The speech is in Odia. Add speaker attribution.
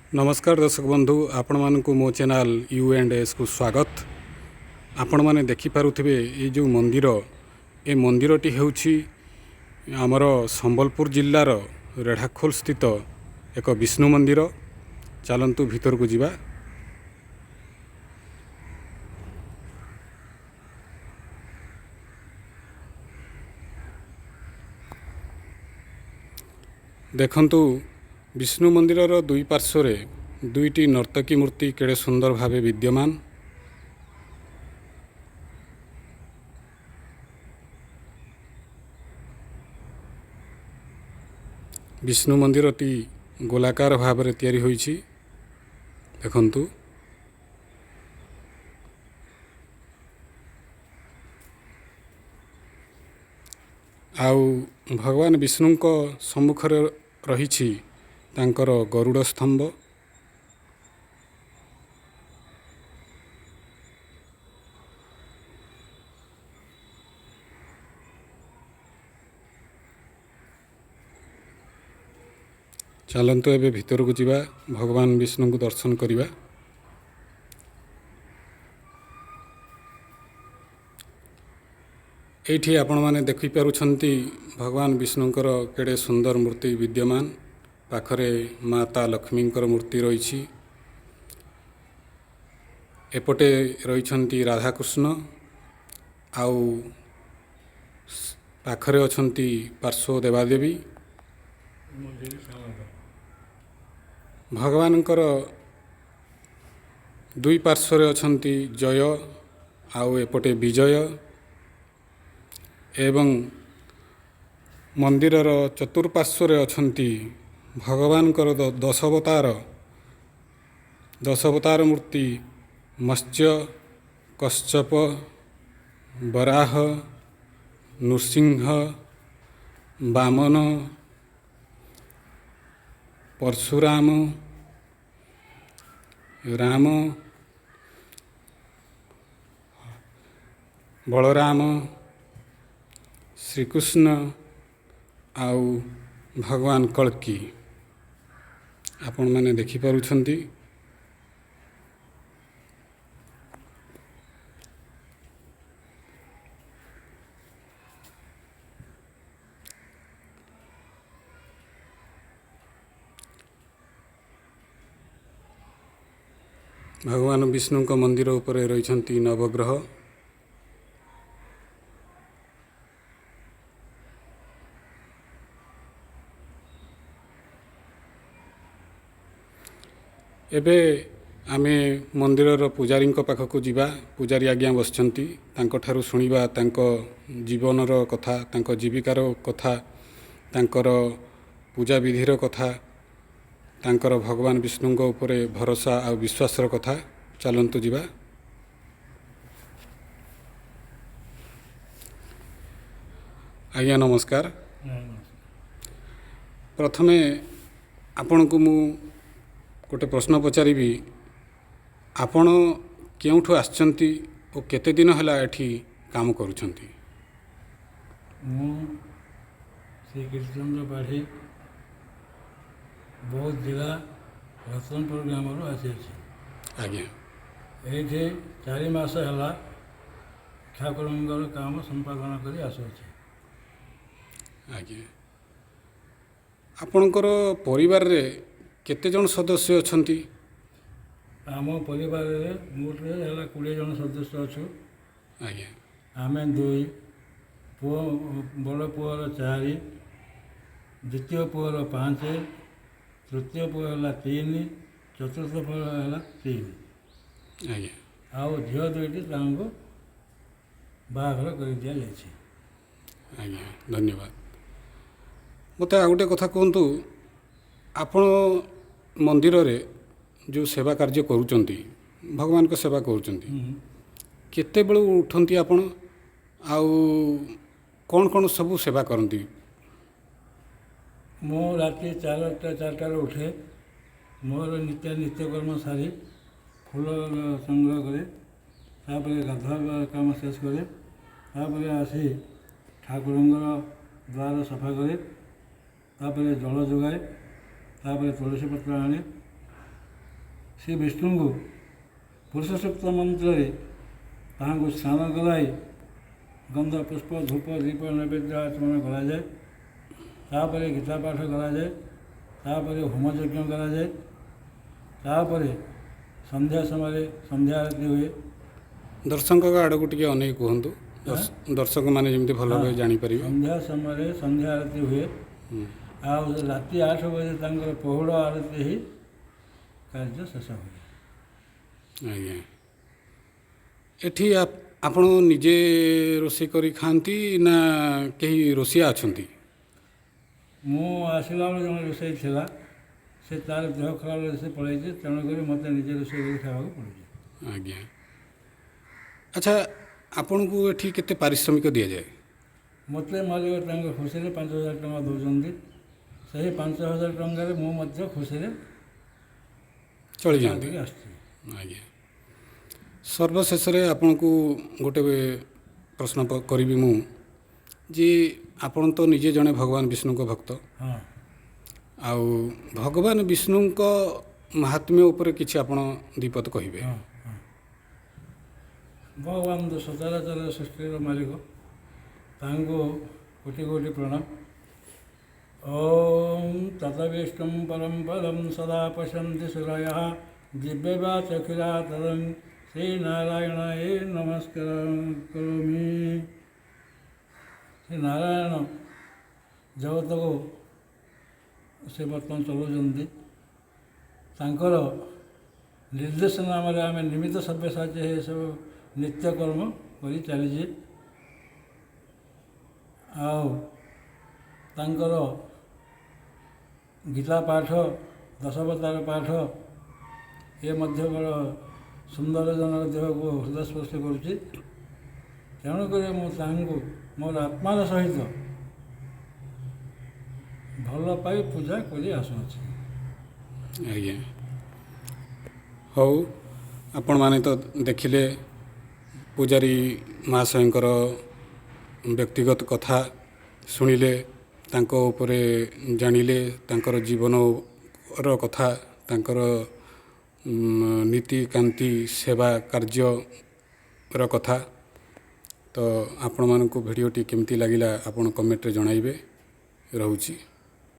Speaker 1: ନମସ୍କାର ଦର୍ଶକ ବନ୍ଧୁ, ଆପଣମାନଙ୍କୁ ମୋ ଚ୍ୟାନେଲ୍ you and ଏସ୍କୁ ସ୍ୱାଗତ। ଆପଣମାନେ ଦେଖିପାରୁଥିବେ ଏଇ ଯେଉଁ ମନ୍ଦିର, ଏ ମନ୍ଦିରଟି ହେଉଛି ଆମର ସମ୍ବଲପୁର ଜିଲ୍ଲାର ରେଢ଼ାଖୋଲ ସ୍ଥିତ ଏକ ବିଷ୍ଣୁ ମନ୍ଦିର। ଚାଲନ୍ତୁ ଭିତରକୁ ଯିବା। ଦେଖନ୍ତୁ, ବିଷ୍ଣୁ ମନ୍ଦିରର ଦୁଇ ପାର୍ଶ୍ୱରେ ଦୁଇଟି ନର୍ତ୍ତକୀ ମୂର୍ତ୍ତି କେଡ଼େ ସୁନ୍ଦର ଭାବେ ବିଦ୍ୟମାନ। ବିଷ୍ଣୁ ମନ୍ଦିରଟି ଗୋଲାକାର ଭାବରେ ତିଆରି ହୋଇଛି, ଦେଖନ୍ତୁ। ଆଉ ଭଗବାନ ବିଷ୍ଣୁଙ୍କ ସମ୍ମୁଖରେ ରହିଛି ତାଙ୍କର ଗରୁଡ଼ ସ୍ତମ୍ଭ। ଚାଲନ୍ତୁ ଏବେ ଭିତରକୁ ଯିବା, ଭଗବାନ ବିଷ୍ଣୁଙ୍କୁ ଦର୍ଶନ କରିବା। ଏଇଠି ଆପଣମାନେ ଦେଖିପାରୁଛନ୍ତି ଭଗବାନ ବିଷ୍ଣୁଙ୍କର କେଡ଼େ ସୁନ୍ଦର ମୂର୍ତ୍ତି ବିଦ୍ୟମାନ। ପାଖରେ ମାତା ଲକ୍ଷ୍ମୀଙ୍କର ମୂର୍ତ୍ତି ରହିଛି। ଏପଟେ ରହିଛନ୍ତି ରାଧାକୃଷ୍ଣ, ଆଉ ପାଖରେ ଅଛନ୍ତି ପାର୍ଶ୍ୱ ଦେବାଦେବୀ। ଭଗବାନଙ୍କର ଦୁଇ ପାର୍ଶ୍ୱରେ ଅଛନ୍ତି ଜୟ ଆଉ ଏପଟେ ବିଜୟ ଏବଂ ମନ୍ଦିରର ଚତୁଃପାର୍ଶ୍ୱରେ ଅଛନ୍ତି ଭଗବାନଙ୍କର ଦଶାବତାର, ଦଶାବତାର ମୂର୍ତ୍ତି ମତ୍ସ୍ୟ, କଶ୍ୟପ, ବରାହ, ନୃସିଂହ, ବାମନ, ପରଶୁରାମ, ରାମ, ବଳରାମ, ଶ୍ରୀକୃଷ୍ଣ ଆଉ ଭଗବାନ କଳ୍କୀ। ଆପଣମାନେ ଦେଖିପାରୁଛନ୍ତି। ଭଗବାନ ବିଷ୍ଣୁଙ୍କ ମନ୍ଦିର ଉପରେ ରହିଛନ୍ତି ନବଗ୍ରହ। ଏବେ ଆମେ ମନ୍ଦିରର ପୂଜାରୀଙ୍କ ପାଖକୁ ଯିବା। ପୂଜାରୀ ଆଜ୍ଞା ବସିଛନ୍ତି, ତାଙ୍କଠାରୁ ଶୁଣିବା ତାଙ୍କ ଜୀବନର କଥା, ତାଙ୍କ ଜୀବିକାର କଥା, ତାଙ୍କର ପୂଜାବିଧିର କଥା, ତାଙ୍କର ଭଗବାନ ବିଷ୍ଣୁଙ୍କ ଉପରେ ଭରସା ଆଉ ବିଶ୍ୱାସର କଥା। ଚାଲନ୍ତୁ ଯିବା। ଆଜ୍ଞା ନମସ୍କାର। ପ୍ରଥମେ ଆପଣଙ୍କୁ ମୁଁ ଗୋଟେ ପ୍ରଶ୍ନ ପଚାରିବି। ଆପଣ କେଉଁଠୁ ଆସିଛନ୍ତି ଓ କେତେ ଦିନ ହେଲା ଏଠି କାମ କରୁଛନ୍ତି?
Speaker 2: ମୁଁ ଶ୍ରୀ କୀର୍ତ୍ତିଚନ୍ଦ୍ର ପାଢ଼ୀ, ବୌଦ୍ଧ ଜିଲ୍ଲା ରତନପୁର ଗ୍ରାମରୁ ଆସିଅଛି। ଏଇଠି 4 ମାସ ହେଲା ଠାକୁରଙ୍କର କାମ ସମ୍ପାଦନ କରି ଆସୁଅଛି।
Speaker 1: ଆଜ୍ଞା, ଆପଣଙ୍କର ପରିବାରରେ କେତେ ଜଣ ସଦସ୍ୟ ଅଛନ୍ତି?
Speaker 2: ଆମ ପରିବାରରେ ମୋଟରେ ହେଲା 20 ଜଣ ସଦସ୍ୟ ଅଛୁ। ଆମେ ଦୁଇ ପୁଅ, ବଡ଼ ପୁଅର ଚାରି, ଦ୍ୱିତୀୟ ପୁଅର ପାଞ୍ଚ, ତୃତୀୟ ପୁଅ ହେଲା ତିନି, ଚତୁର୍ଥ ପୁଅ ହେଲା ତିନି। ଆଉ ଝିଅ ଦୁଇଟି, ତାଙ୍କୁ ବାହାଘର କରି ଦିଆଯାଇଛି।
Speaker 1: ଆଜ୍ଞା, ଧନ୍ୟବାଦ। ମୋତେ ଆଉ ଗୋଟେ କଥା କୁହନ୍ତୁ, ଆପଣ ମନ୍ଦିରରେ ଯେଉଁ ସେବା କାର୍ଯ୍ୟ କରୁଛନ୍ତି, ଭଗବାନଙ୍କ ସେବା କରୁଛନ୍ତି, କେତେବେଳୁ ଉଠନ୍ତି ଆପଣ ଆଉ କ'ଣ କ'ଣ ସବୁ ସେବା କରନ୍ତି?
Speaker 2: ମୁଁ ରାତି 4ଟାରେ ଉଠେ। ମୋର ନିତ୍ୟକର୍ମ ସାରି ଫୁଲ ସଂଗ୍ରହ କରେ। ତାପରେ ଗାଧୁଆ କାମ ଶେଷ କରେ। ତାପରେ ଆସି ଠାକୁରଙ୍କର ଦ୍ୱାର ସଫା କରେ। ତାପରେ ଜଳ ଯୋଗାଏ। ତାପରେ ତୁଳସୀ ପତ୍ର ଆଣେ। ଶ୍ରୀ ବିଷ୍ଣୁଙ୍କୁ ପୁରୁଷ ସୂକ୍ତ ମନ୍ତ୍ରରେ ତାହାଙ୍କୁ ସ୍ନାନ କରାଇ ଗନ୍ଧ, ପୁଷ୍ପ, ଧୂପ, ଦୀପ, ନୈବେଦ୍ୟ ଆଚମନ କରାଯାଏ। ତାପରେ ଗୀତା ପାଠ କରାଯାଏ। ତାପରେ ହୋମ ଯଜ୍ଞ କରାଯାଏ। ତାପରେ ସନ୍ଧ୍ୟା ସମୟରେ ସନ୍ଧ୍ୟା ଆରତୀ ହୁଏ।
Speaker 1: ଦର୍ଶକଙ୍କ ଆଡ଼କୁ ଟିକେ ଅନେଇ କୁହନ୍ତୁ, ଦର୍ଶକମାନେ ଯେମିତି ଭଲ ଭାବେ ଜାଣିପାରିବେ।
Speaker 2: ସନ୍ଧ୍ୟା ସମୟରେ ସନ୍ଧ୍ୟା ଆରତୀ ହୁଏ। ଆଉ ରାତି 8 ବଜେ ତାଙ୍କର ପହୁଡ଼ ଆରତୀ ହେଇ କାର୍ଯ୍ୟ ଶେଷ ହୁଏ।
Speaker 1: ଆଜ୍ଞା, ଏଠି ଆପଣ ନିଜେ ରୋଷେଇ କରି ଖାଆନ୍ତି ନା କେହି ରୋଷେଇଆ ଅଛନ୍ତି?
Speaker 2: ମୁଁ ଆସିଲା ବେଳେ ଜଣେ ରୋଷେଇ ଥିଲା, ସେ ତାର ଦେହ ଖରାପ ହେଲେ ସେ ପଳେଇଛି, ତେଣୁକରି ମୋତେ ନିଜେ ରୋଷେଇ କରି ଖାଇବାକୁ ପଡ଼ୁଛି।
Speaker 1: ଆଜ୍ଞା। ଆଚ୍ଛା, ଆପଣଙ୍କୁ ଏଠି କେତେ ପାରିଶ୍ରମିକ ଦିଆଯାଏ?
Speaker 2: ମୋତେ ମାଲିକ ତାଙ୍କ ଖୁସିରେ 5000 ଟଙ୍କା ଦେଉଛନ୍ତି। ସେହି 5000 ଟଙ୍କାରେ ମୁଁ ମଧ୍ୟ ଖୁସିରେ
Speaker 1: ଚଳିଯାଆନ୍ତି
Speaker 2: କରି ଆସୁଛି।
Speaker 1: ଆଜ୍ଞା, ସର୍ବଶେଷରେ ଆପଣଙ୍କୁ ଗୋଟେ ପ୍ରଶ୍ନ କରିବି ମୁଁ ଯେ ଆପଣ ତ ନିଜେ ଜଣେ ଭଗବାନ ବିଷ୍ଣୁଙ୍କ ଭକ୍ତ।
Speaker 2: ହଁ।
Speaker 1: ଆଉ ଭଗବାନ ବିଷ୍ଣୁଙ୍କ ମାହାତ୍ମ୍ୟ ଉପରେ କିଛି ଆପଣ ଦ୍ୱିପଦ କହିବେ?
Speaker 2: ହଁ ହଁ, ଭଗବାନ ତ ସଚରାଚର ସୃଷ୍ଟିର ମାଲିକ, ତାଙ୍କୁ କୋଟି କୋଟି ପ୍ରଣାମ। ଓಂ ତତବିଷ୍ଣୁं ପରಂ ପଦಂ ସଦା ପଶ୍ୟନ୍ତି ସୁରୟः ଦିବ୍ୟବାଚଖିଲା ତଦଂ ଶ୍ରୀନାରାୟଣାୟ ନମସ୍କାର କରୋମି। ଶ୍ରୀ ନାରାୟଣ ଜଗତକୁ ସେ ବର୍ତ୍ତମାନ ଚଲାଉଛନ୍ତି। ତାଙ୍କର ନିର୍ଦ୍ଦେଶନାମାରେ ଆମେ ନିମିତ୍ତ ସବ୍ୟସାଚୀ ହେଇ ସବୁ ନିତ୍ୟକର୍ମ କରି ଚାଲିଛି। ଆଉ ତାଙ୍କର ଗୀତା ପାଠ, ଦଶାବତାର ପାଠ ଏ ମଧ୍ୟ ବଡ଼ ସୁନ୍ଦରଜନକ, ଦେହକୁ ହୃଦୟସ୍ପର୍ଶ କରୁଛି। ତେଣୁକରି ମୁଁ ତାଙ୍କୁ ମୋର ଆତ୍ମାର ସହିତ ଭଲ ପାଇ ପୂଜା କରି ଆସୁଅଛି।
Speaker 1: ଆଜ୍ଞା, ହଉ, ଆପଣମାନେ ତ ଦେଖିଲେ ପୂଜାରୀ ମହାଶୟଙ୍କର ବ୍ୟକ୍ତିଗତ କଥା ଶୁଣିଲେ, ତାଙ୍କ ଉପରେ ଜାଣିଲେ ତାଙ୍କର ଜୀବନର କଥା, ତାଙ୍କର ନୀତିକାନ୍ତି ସେବା କାର୍ଯ୍ୟର କଥା। ତ ଆପଣମାନଙ୍କୁ ଭିଡ଼ିଓଟି କେମିତି ଲାଗିଲା ଆପଣ କମେଣ୍ଟରେ ଜଣାଇବେ। ରହୁଛି।